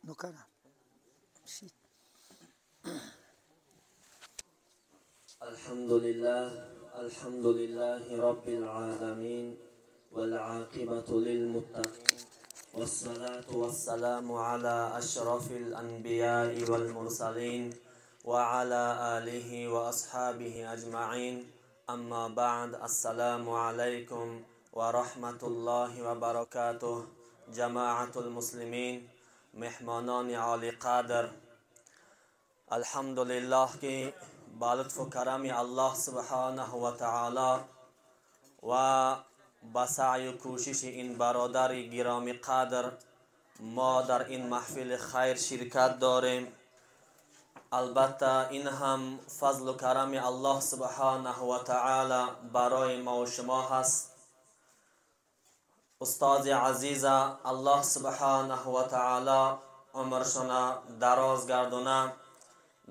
نوکرم. الحمد لله، الحمد لله رب العالمين، والعاقبة للمتقين، والصلاة والسلام على أشرف الأنبياء والمرسلين وعلى آله وأصحابه أجمعين. أما بعد، السلام عليكم ورحمة الله وبركاته. جماعة المسلمين، مهمانان عالی قدر، الحمدلله که با لطف و کرم الله سبحانه و تعالی و با سعی و کوشش این برادر گرامی قدر ما در این محفل خیر شرکت داریم. البته این هم فضل و کرم الله سبحانه و تعالی برای ما و شما هست. استاد عزیز، الله سبحانه و تعالی عمرشان دراز گردونه،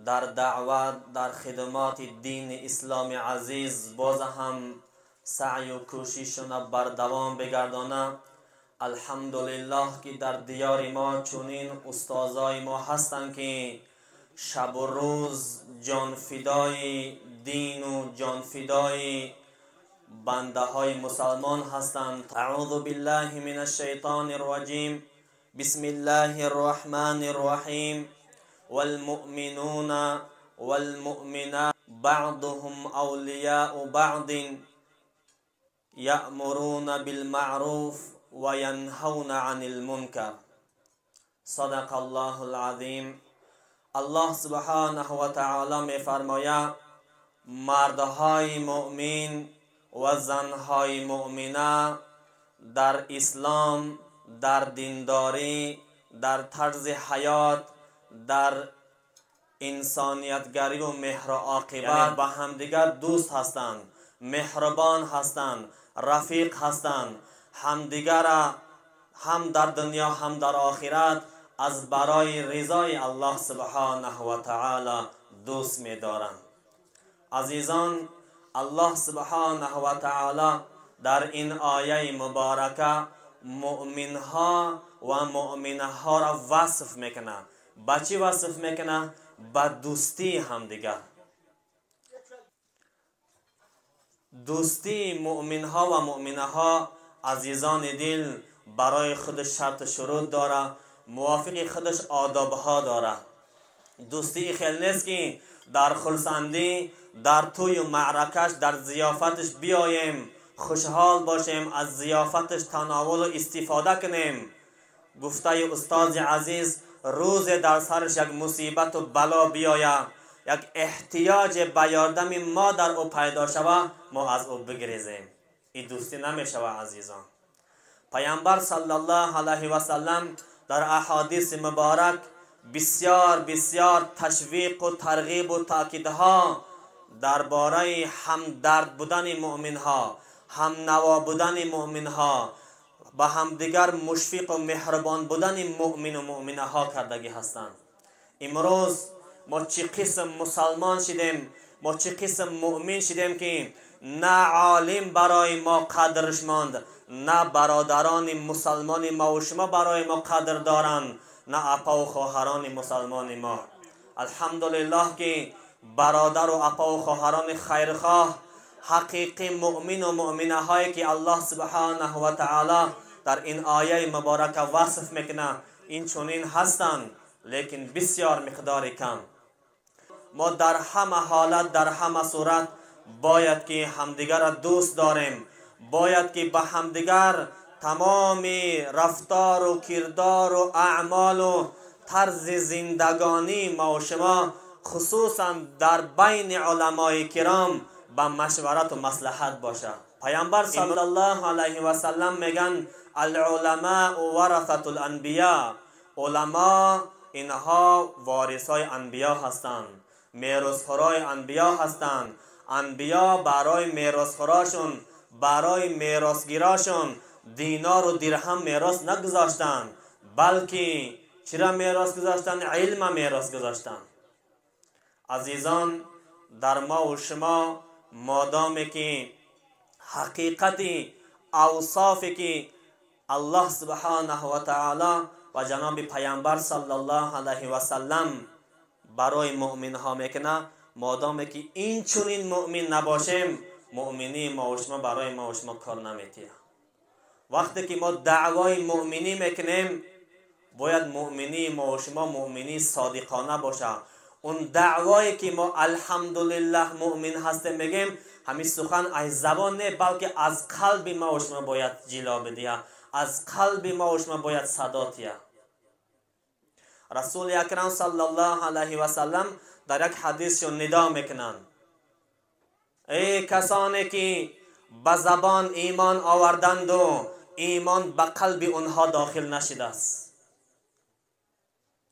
در دعوت، در خدمات دین اسلام عزیز باز هم سعی و کوشششان بردوام بگردانه. الحمدلله که در دیار ما چنین استادای ما هستند که شب و روز جان فدای دین و جان فدای بنده های مسلمان هستند. اعوذ بالله من الشیطان الرجیم، بسم الله الرحمن الرحیم. والمؤمنون والمؤمنات بعضهم اولیاء بعض یأمرون بالمعروف وینهون عن المنکر. صدق الله العظیم. الله سبحانه و تعالی می فرماید مردهای مؤمن و زنهای مؤمنه در اسلام، در دینداری، در طرز حیات، در انسانیتگری و مهر و عاقبت، یعنی با همدیگر دوست هستند، مهربان هستند، رفیق هستند، همدیگر هم در دنیا هم در آخرت از برای رضای الله سبحانه و تعالی دوست می‌دارند. عزیزان، الله سبحانه و تعالی در این آیه مبارکه مؤمنها و مؤمنها را وصف میکنه. با چی وصف میکنه؟ با دوستی همدیگر. دوستی مؤمنها و مؤمنها عزیزان دل برای خودش شرط شروط داره، موافق خودش آدابها داره. دوستی خیلی نیست که در خلصندی، در توی معرکش، در ضیافتش بیاییم، خوشحال باشیم، از ضیافتش تناول و استفاده کنیم. گفته استاد عزیز، روز در سرش یک مصیبت و بلا بیاید، یک احتیاج به یاردم ما در او پیدا شود، ما از او بگریزیم. این دوستی نمی شود عزیزان. پیامبر صلی الله علیه و سلم در احادیث مبارک بسیار بسیار تشویق و ترغیب و تاکیدها درباره همدرد بودن مؤمنها، هم نوا بودن مؤمنها، با همدیگر مشفق و مهربان بودن مؤمن و مؤمنه ها کردگی هستند. امروز ما چه قسم مسلمان شدیم، ما چه قسم مؤمن شدیم که نه عالم برای ما قدرش ماند، نه برادران مسلمان ما و شما برای ما قدر دارند، نه اپا و خواهران مسلمان ما. الحمدلله که برادر و اپا و خواهران خیرخواه، حقیقی مؤمن و مؤمنه هایی که الله سبحانه و تعالی در این آیه مبارکه وصف میکنه، این چنین هستند، لیکن بسیار مقدار کم. ما در همه حالت، در همه صورت باید که همدیگر را دوست داریم، باید که به همدیگر تمام رفتار و کردار و اعمال و طرز زندگانی ما و شما، خصوصا در بین علمای کرام، به مشورت و مصلحت باشه. پیامبر صلی الله علیه و سلم میگن العلماء ورثة الانبیاء. علما اینها وارثای انبیا هستند، میراثخوارای انبیا هستند. انبیا برای میراثخواراشون، برای میراثگیراشون دینار و درهم میراث نگذاشتند، بلکه چرا میراث گذاشتند؟ علم میراث گذاشتند. عزیزان، در ما و شما مادامی که حقیقت اوصافی که الله سبحانه و تعالی و جناب پیامبر صلی الله علیه و سلم برای مؤمن ها میکنه، مادام که این چنین مؤمن نباشیم، مؤمنی ما و شما برای ما و شما کار نمیتیه. وقتی که ما دعوای مؤمنی میکنیم، باید مؤمنی ما و شما مؤمنی صادقانه باشه. اون دعوایی که ما الحمدلله مؤمن هستیم میگیم، همین سخن از زبان نه، بلکه از قلب ما و شما باید جلا بدیه، از قلب ما و شما باید صدا تیه. رسول اکرم صلی الله علیه و سلم در یک حدیثشون ندا میکنن: ای کسانی که به زبان ایمان آوردند و ایمان به قلب اونها داخل نشده است،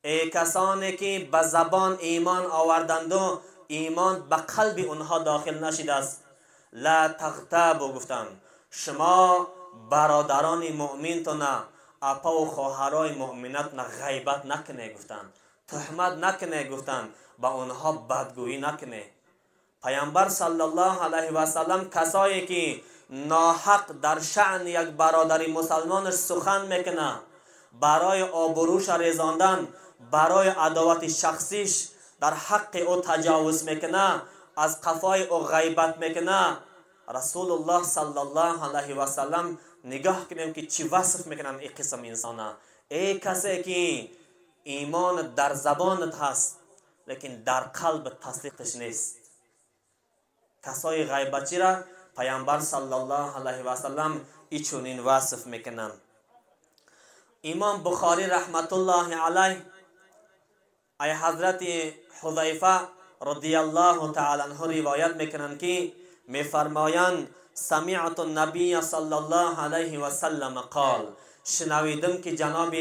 ای کسانی که به زبان ایمان آوردند و ایمان به قلب اونها داخل نشده است، لا تغتابوا، گفتند شما برادران مؤمنتون، اپا و خواهرای مؤمنت نه غیبت نکنه، گفتند تهمت نکنه، گفتند با اونها بدگویی نکنه. پیامبر صلی الله علیه و سلم کسایی که ناحق در شأن یک برادر مسلمانش سخن میکنه، برای آبروش ریزاندن، برای عداوت شخصیش در حق او تجاوز میکنه، از قفای او غیبت میکنه، رسول الله صلی الله علیه و سلم نگاه کنیم که چی وصف میکنن این قسم انسانه. ای کسی که ایمان در زبانت هست لیکن در قلب تصدیقش نیست، کسای غیبتچی را پیامبر صلی الله علیه و سلم ای چنین وصف میکنن. امام بخاری رحمت الله علیه ای حضرت حذیفه رضی الله تعالی عنه روایت میکنن که میفرمایند: سمعت النبی صلی الله علیه و سلم قال، شنویدم که جناب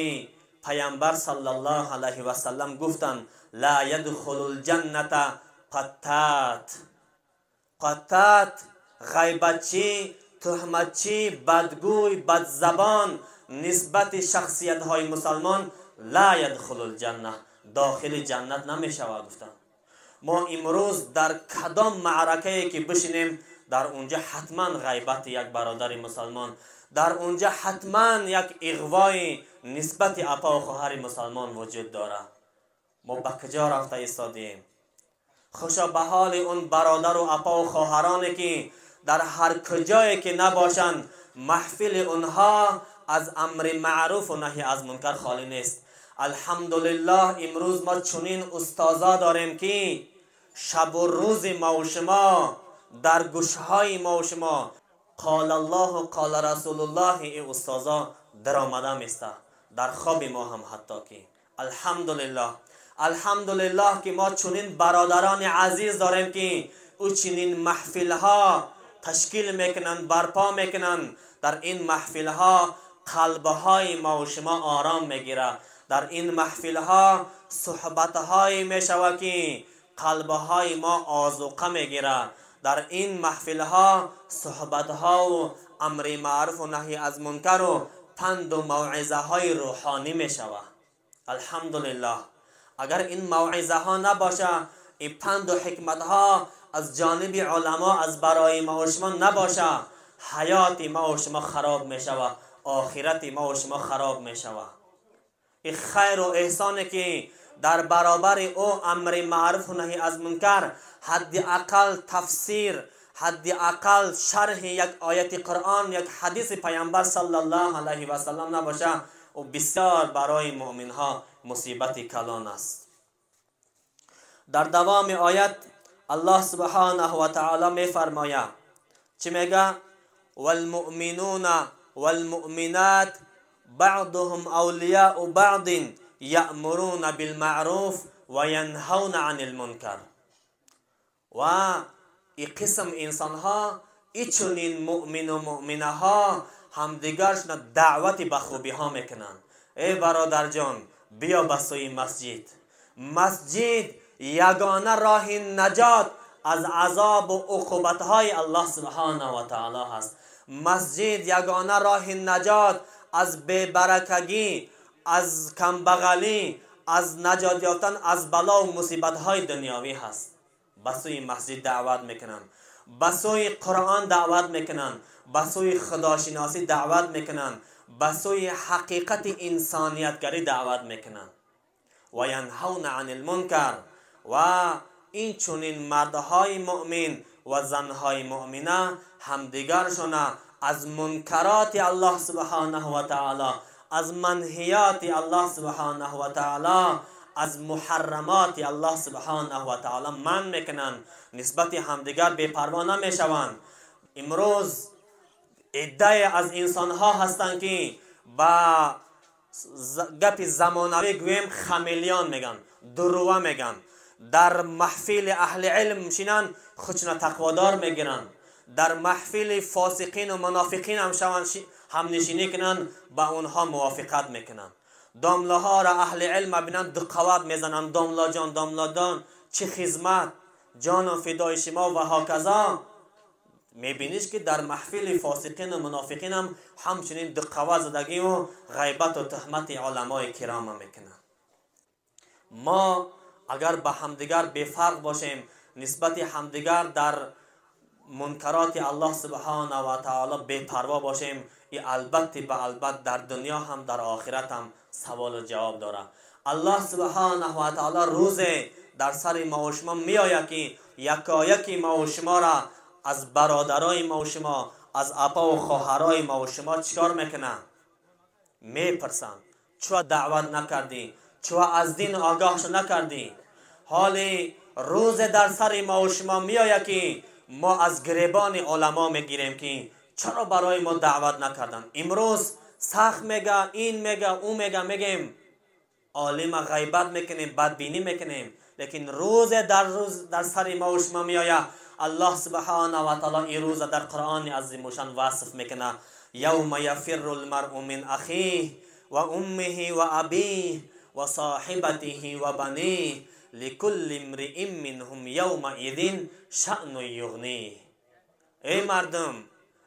پیامبر صلی الله علیه و سلم گفتند: لا یدخل الجنة قتات. قتات غیبتچی، تهمتچی، بدگوی، بدزبان نسبت شخصیت های مسلمان، لا یدخل الجنه، داخل جنت نمیشود. گفتند ما امروز در کدام معرکه که بشینیم، در اونجا حتما غیبت یک برادر مسلمان، در اونجا حتما یک اغوای نسبت اپا و خواهر مسلمان وجود داره. ما به کجا رفته ایستادیم؟ خوشا به حال اون برادر و اپا و خواهرانی که در هر کجایی که نباشند، محفل اونها از امر معروف و نهی از منکر خالی نیست. الحمدلله امروز ما چنین استاذا داریم که شب و روز ما و شما در گوشهای ما و شما قال الله و قال رسول الله ای استاذا در آمده میسته، در خواب ما هم حتی که. الحمدلله، الحمدلله که ما چنین برادران عزیز داریم که او چنین محفل ها تشکیل میکنن، برپا میکنن. در این محفل ها قلب های ما و شما آرام میگیره، در این محفل ها صحبت های میشوه که قلب های ما آذوقه میگیره، در این محفل ها صحبت ها و امر معروف و نهی از منکر و پند و موعظه های روحانی میشوه. الحمدلله اگر این موعظه ها نباشه، این پند و حکمت ها از جانب علما از برای ما و شما نباشه، حیات ما و شما خراب میشوه، آخرت ما و شما خراب میشوه. این خیر و احسان که در برابر او امر معروف و نهی از منکر حد اقل تفسیر، حد اقل شرح یک آیت قرآن، یک حدیث پیامبر صلی الله علیه و سلم نباشه، او بسیار برای مؤمن ها مصیبت کلان است. در دوام آیت الله سبحانه و تعالی می فرماید چی میگه؟ والمؤمنون والمؤمنات بعضهم اولیاء بعض یأمرون بالمعروف و ینهون عن المنکر. و ای قسم انسان ها، ای چنین مؤمن و مؤمنه ها همدیگرشون دعوت به خوبی ها میکنن. ای برادر جان، بیا به سوی مسجد. مسجد یگانه راه نجات از عذاب و عقوبت های الله سبحانه و تعالی هست. مسجد یگانه راه نجات از بی‌برکگی، از کمبغلی، از نجات یافتن از بلا و مصیبت های دنیاوی هست. به سوی مسجد دعوت میکنن، به سوی قرآن دعوت میکنن، به سوی خداشناسی دعوت میکنن، ба сӯи ҳақиқати инсониятгарӣ даъват мекунанд. Ва янҳавна ани лмункар, ва инчунин мардҳои муъмин ва занҳои муъмина ҳамдигаршона аз мункароти Аллоҳ субҳанаҳу ва таъоло, аз манҳиёти Аллоҳ субҳанаҳу ва таъоло, аз муҳаррамоти Аллоҳ субҳанаҳу ва таъоло манъ мекунанд, нисбати ҳамдигар бепарво намешаванд. Имрӯз عده‌ای از انسانها هستند که با گپ زمانوی گویم خمیلیان میگن، دروه میگن، در محفل اهل علم میشینن خودشون تقوادار میگیرن، در محفل فاسقین و منافقین هم شوند هم نشینی کنن، با اونها موافقت میکنن. داملاها را اهل علم بینن دو قوت میزنن، داملا جان داملا جان چه خدمت، جان و فدای شما و هکذا. میبینیش که در محفل فاسقین و منافقین هم همچنین دو قوت زدگی و غیبت و تهمت علمای کرام میکنن. ما اگر به همدیگر بفرق باشیم، نسبت همدیگر در منکرات الله سبحانه و تعالی بی‌پروا باشیم، این البته به البته در دنیا هم در آخرت هم سوال و جواب داره. الله سبحانه و تعالی روز در سر ما و شما میآید که یکایکی ما و شما را از برادرای ما و شما، از اپا و خواهرای ما و شما چیکار میکنن؟ میپرسن چرا دعوت نکردی؟ چرا از دین آگاهش نکردی؟ حال روز در سر ما و شما میآید که ما از گریبان علما میگیریم که چرا برای ما دعوت نکردن. امروز سخت میگه، این میگه، او میگه، میگیم عالم غیبت میکنیم، بدبینی میکنیم، لیکن روز در روز در سر ما و شما میآید. الله سبحانه و تعالی این روز در قرآن عظیم شان وصف میکنه: یوم یفر المرء من اخیه و امه و ابیه و صاحبته و بنیه لکل امرئ منهم یومئذ شأن یغنیه. ای مردم،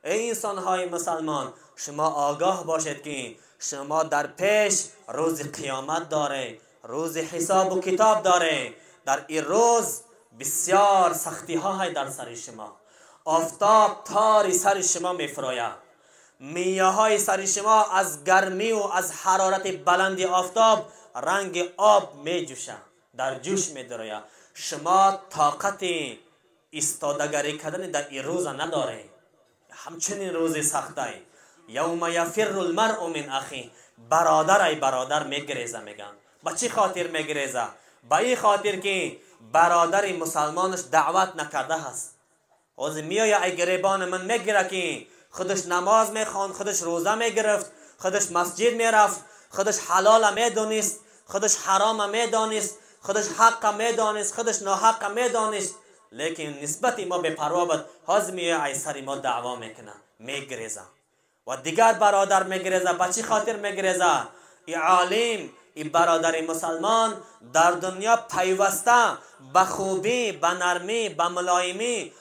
ای انسانهای مسلمان، شما آگاه باشید که شما در پیش روز قیامت داره، روز حساب و کتاب داره. در این روز بسیار سختی ها در سر شما، آفتاب تاری سر شما میفراید، میه های سر شما از گرمی و از حرارت بلند آفتاب رنگ آب میجوشه، در جوش میدراید. شما طاقت ایستادگری کردن در این روز نداره، همچنین روز سخته. یوم یفر المرء من اخیه، برادر ای برادر میگریزه. میگن با چی خاطر میگریزه؟ با این خاطر که برادر مسلمانش دعوت نکرده هست. از میایه ای گریبان من میگیره که خودش نماز میخواند، خودش روزه میگرفت، خودش مسجد میرفت، خودش حلال میدونست، خودش حرام میدونست، خودش حق میدونست، خودش ناحق میدونست، لیکن نسبت ما به پروا بود. هاز میایه ای سر ما دعوا میکنه، میگریزه. و دیگر برادر میگریزه. با چی خاطر میگریزه؟ ای عالم، ای برادر مسلمان در دنیا پیوسته به خوبی، به نرمی، به ملایمی،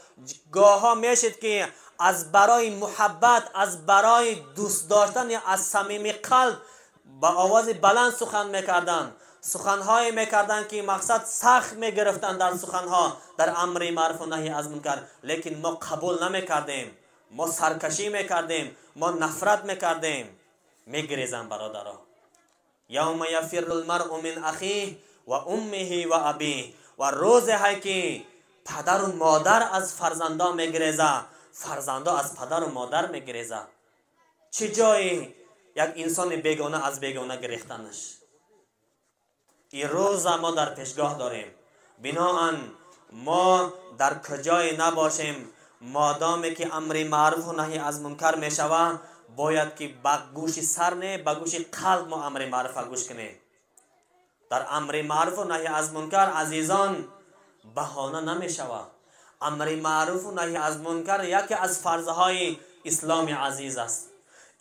گاها میشد که از برای محبت، از برای دوست داشتن، از صمیم قلب با آواز بلند سخن میکردن، سخنهای میکردن که مقصد سخت میگرفتن در سخنها، در امر معروف و نهی از منکر، لیکن ما قبول نمیکردیم، ما سرکشی میکردیم، ما نفرت میکردیم. میگریزن برادرها. یوم یفر المرء من اخیه و امه و ابیه، و روز های که پدر و مادر از فرزندا میگریزه، فرزندا از پدر و مادر میگریزه. چه جایی یک انسان بیگانه از بیگانه گریختنش. این روز ما در پیشگاه داریم. بناهن ما در کجای نباشیم، مادامی که امر معروف و نهی از منکر میشوه، باید که با گوش سر نه، با گوش قلب ما امر معروف گوش کنیم. در امر معروف و نهی از منکر عزیزان بهانه نمیشوه. امر معروف و نهی از منکر یکی از فرضهای اسلام عزیز است.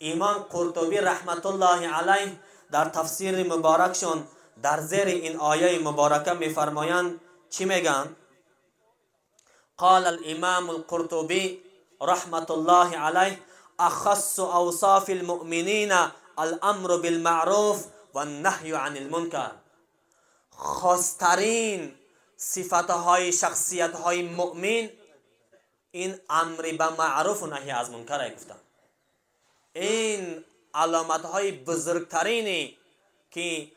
امام قرطبی رحمت الله علیه در تفسیر مبارکشون در زیر این آیه مبارکه میفرمایند، چی میگن؟ قال الامام القرطبی رحمت الله علیه: اخص اوصاف المؤمنین الامر بالمعروف والنهی عن المنکر. خاصترین صفتهای شخصیتهای مؤمن این امر به معروف و نهی از منکر گفتن. این علامت‌های بزرگترینی که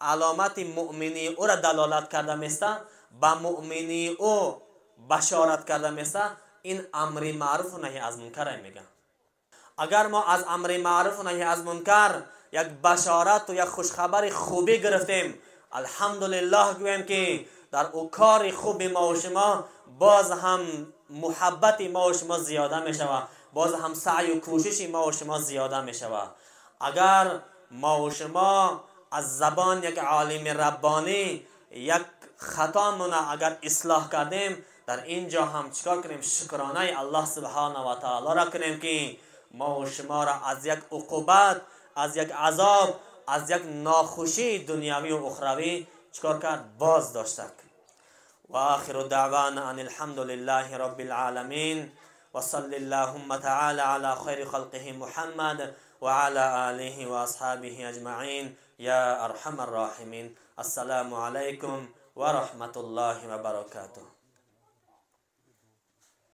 علامت مؤمنی او را دلالت کرده میسته، به مؤمنی او بشارت کرده میسته، این امر معروف و نهی از منکر میگه. اگر ما از امر معروف و نهی از منکر یک بشارت و یک خوشخبر خوبی گرفتیم، الحمدلله گویم که در او کار خوب ما و شما باز هم محبت ما و شما زیاده می شود، باز هم سعی و کوشش ما و شما زیاده می شود. اگر ما و شما از زبان یک عالم ربانی یک خطا مونه اگر اصلاح کردیم، در اینجا هم چیکار کنیم؟ شکرانه الله سبحانه و تعالی را کنیم که ما و شما را از یک عقوبت، از یک عذاب، از یک ناخوشی دنیوی و اخروی چیکار کرد؟ باز داشته. و آخر دعوانا ان الحمد لله رب العالمین و صلی اللهم تعالی علی خیر خلقه محمد وعلى آله وأصحابه أجمعين يا أرحم الراحمين. السلام عليكم ورحمة الله وبركاته.